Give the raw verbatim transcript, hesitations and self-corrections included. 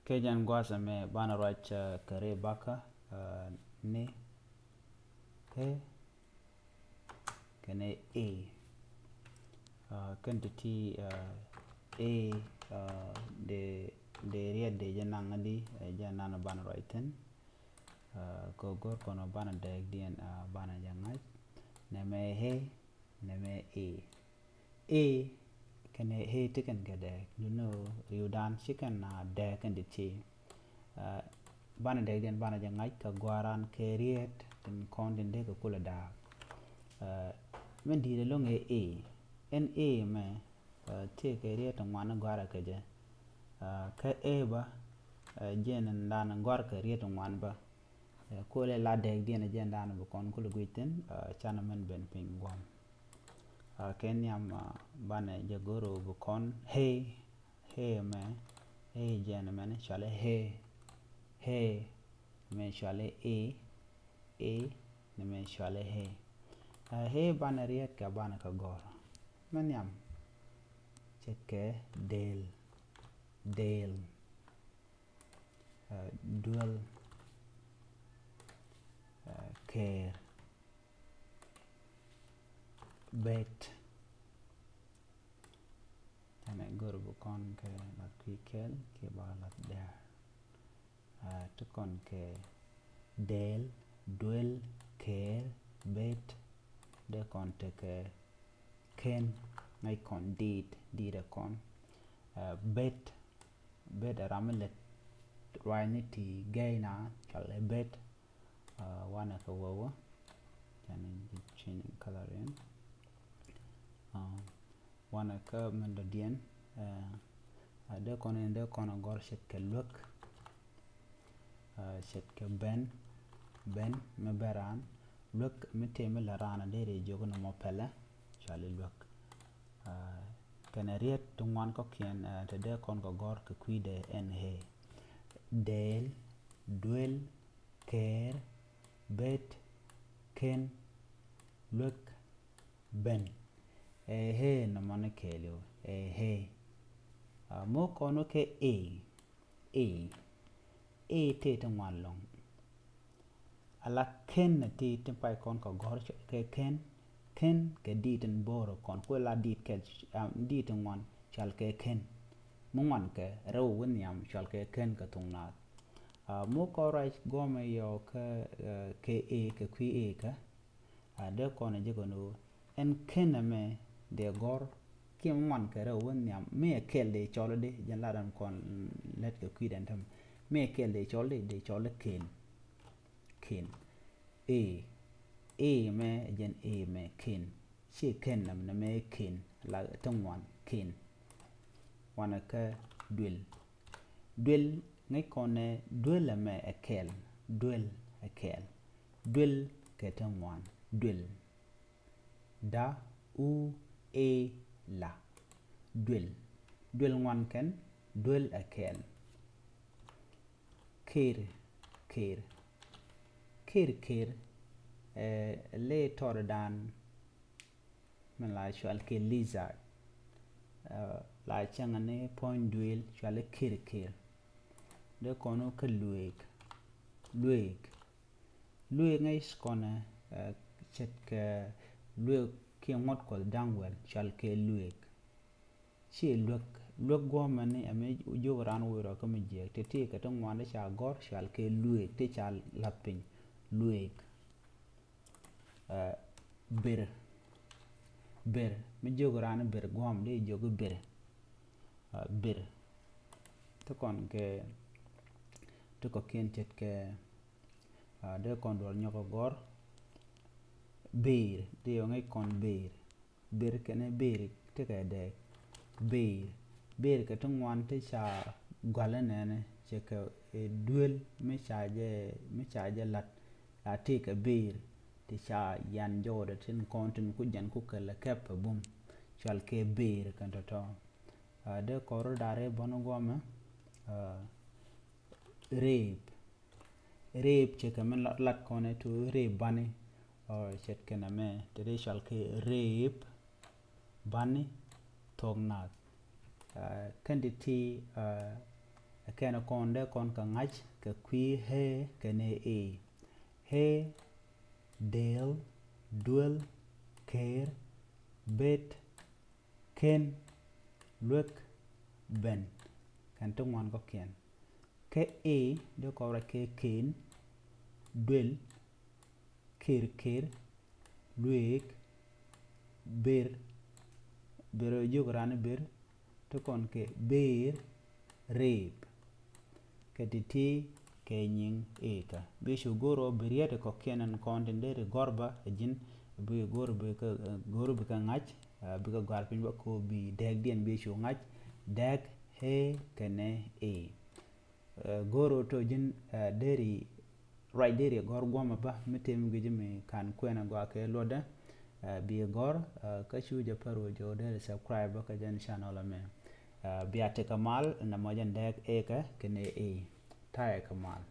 Kɛ jɛn gua̱a̱th ɛmɛ banɛ ruac kɛ ri bakä ni, he, kɛnɛ e. Kɛn ti ti e, dee riɛt dee jɛ naŋ di jɛ nan banɛ ruac thi̱n. Kɛ go̱r kɔn banɛ dɛɛkdiɛn banɛ jɛ ŋa̱c. Nɛmɛ he, nɛmɛ e. E kɛnɛ he ti kɛn kɛ dɛɛk, duno riwdan ci kɛn a dɛɛk kɛn di ti. Banɛ dɛɛkdiɛn banɛ jɛ ŋa̱c kɛ gua̱ran kɛ riet tin kɔn tin dee kɛ kulɛ da̱a̱k. Min di̱i̱t ɛlɔ̱ŋ ɛ e. Ɛn e mɛ, tiɛ kɛ riet ti ŋuan gua̱rɛ kɛ jɛ. Kä e bä, jɛn dan gua̱r kɛ riet ti ŋuan bä. Kulɛ la dɛɛkdiɛn jɛn dan bi kɔn kulɛ guic thi̱n, canɛ mɛn ben piny guam. Kɛ nhiam banɛ jɛ go̱r ɔ bi kɔn he, he mɛ, he jɛn mɛn cualɛ he, he mɛ cualɛ e, e ni mɛ cualɛ he. He banɛ riet kɛ banɛ kɛ gɔr. Mɛ nhiam, cɛ kɛ del, del, duel, ker, bet. Tɛnɛ gör bi kɔn kɛ lat kui̱ kɛl kiɛ ba lat dɛr. Ti kɔn kɛ del, duel, ker, bet. Dee kɔn tekɛ ken, ŋäc kɔn diit, diit ɛ kɔn. Bet, bet ɛ ram mi lät ruacni ti gɛy na, cɔl ɛ bet. Wanɛ kɛ wewä, can change color in. Wanɛ kä min dɔ̱diɛn, a dee kɔn in dee kɔn a gɔr ce̱tkɛ luäk. Ce̱tkɛ ben, ben mi ben raan, luäk mi tëë mi la raan a dee ri jiök ni mɔ pɛlɛ, cɔali luäk. Kɛnɛ riet ti ŋuan kɔkiɛn, te dee kɔn kɛ gɔr kɛ kui̱dɛ ɛn he. Del, duel, ker, bet, ken, luäk, ben. Ɛ he nɔmɔ ni kɛɛliw, ɛ he. Mɔ kɔn kɛ e, e, e tëë ti ŋuan lɔŋ. Ala ken na ti ti pay kɔn kɛ gɔr kɛ ken, ken kɛ diit in bo̱o̱r kɔn kuɛ la diit kɛl, diit in ŋuan cual kɛ ken. Mi ŋuan kɛ rɛw wä nhiam cual kɛ ken kɛ thuŋ naath. Mɔ kɔn ruac gɔmɛ yɔ kɛ, kɛ e kɛ kui̱ e kɛ. A dee kɔn a jekɛ ni ɣöö ɛn ken ɛmɛ dee gɔr kiɛ mi ŋuan kɛ rɛw wä nhiam mi ɛ kɛl dee cɔl di jɛn la dan kɔn lät kɛ kui̱dɛn tämɛ. Mi ɛ kɛl dee cɔl di dee cɔl di ken. Ken. E. E mɛ jɛn e mɛ ken. Ci ken nam nɛ mɛ ken la ti ŋuan ken. Wanɛ kä duel. Duel ŋäc kɔn nɛ duel ɛmɛ ɛ kɛl. Duel ɛ kɛl. Duel kɛ ti ŋuan. Duel. Da, u, e, la. Duel. Duel ŋuan kɛn, duel ɛ kɛl. Ker, ker. Ker, ker. Ɛ lee tɔɔr dan. Min la cual kɛ lizard. La cäŋ ni puɔ̱ny duel cual kir kir. Dee kɔn wä kä lueek. Lueek. Lueek ŋäc kɔnɛ ce̱tkɛ lueek kiɛ ŋuɔ̱t kuɔth da̱ŋ wäl cual kɛ lueek. Ciɛ luek, luek guɔ̱mɛ ni ɛmɛ jiök raan woi rɔ kä mi jiɛɛk ti ti kɛ ti ŋuan ti ca gɔ̱r cual kɛ lueek ti ca lath piny. Lueek. Ber. Ber mi jiök raan ber guɔ̱m dee jiök ber. Ber. Ti kɔn kɛ ti kɔ̱kiɛn ce̱tkɛ dee kɔn duɔl nyɔk ɛ gɔ̱r. Ber dee yɔ ŋäc kɔn ber. Ber kɛnɛ ber tekɛ dɛɛk. Ber. Ber kɛ ti ŋuan ti ca gua̱l inɛnɛ cɛ kɛ duel mi ca jɛ, mi ca jɛ la̱t. La tëëkɛ ber ti ca yan jɔwdɛ tin kɔn tin ku jɛn ku kɛl kɛp pɛ bum. Cual kɛ ber kɛn tɔ̱tɔ̱. Dee kɔr ri da̱r ri bɔn guɔmɛ. Reep. Reep cɛ kɛ mi lat kɔnɛ to reep bani. Cɛ kɛ nɛ mɛ te dee cual kɛ reep bani thok nath. Kɛn ti ti Kɛn kɔn dee kɔn kɛ ŋa̱c kɛ kui̱ hee kɛnɛ ëë. Hee, dëël, duel, ker, bet, ken, luek, ben. Kɛn ti ŋuan kɔ̱kiɛn. Kɛ ëë dee kɔn ruac kɛ ken, duel, ker ker, luek, ber, ber jiök raan ber, ti kɔn kɛ ber, reep. Kɛ ti̱ti̱ kɛ nyiŋ ëëkä. Bi cu go̱r ɔ bi riet kɔ̱kiɛn ɛn kɔn tin deri gɔr bä ɛ ji̱n, bi go̱r bi kɛ, go̱r bi kɛ ŋa̱c, bi kɛ gɔ̱a̱r piny bä ko bi dɛɛkdiɛn bi cu ŋa̱c, dɛɛk, hee kɛnɛ ëë. Go̱r ɔ tɔ ji̱n deri ruac deri gɔ̱r guɔ̱mɛ bä mi tëë mi gui̱ci mi kan kuɛn a gɔaa kɛ luɔtdä. Bi gɔ̱r kä cu jɛ pär wä jɛ ɔ deri subscribe bä kä jɛn channel ɛmɛ. Bia tekɛ mal nɛ mɔ jɛn dɛɛk ëëkä kɛnɛ ëë. Ta̱yɛ kɛ mal.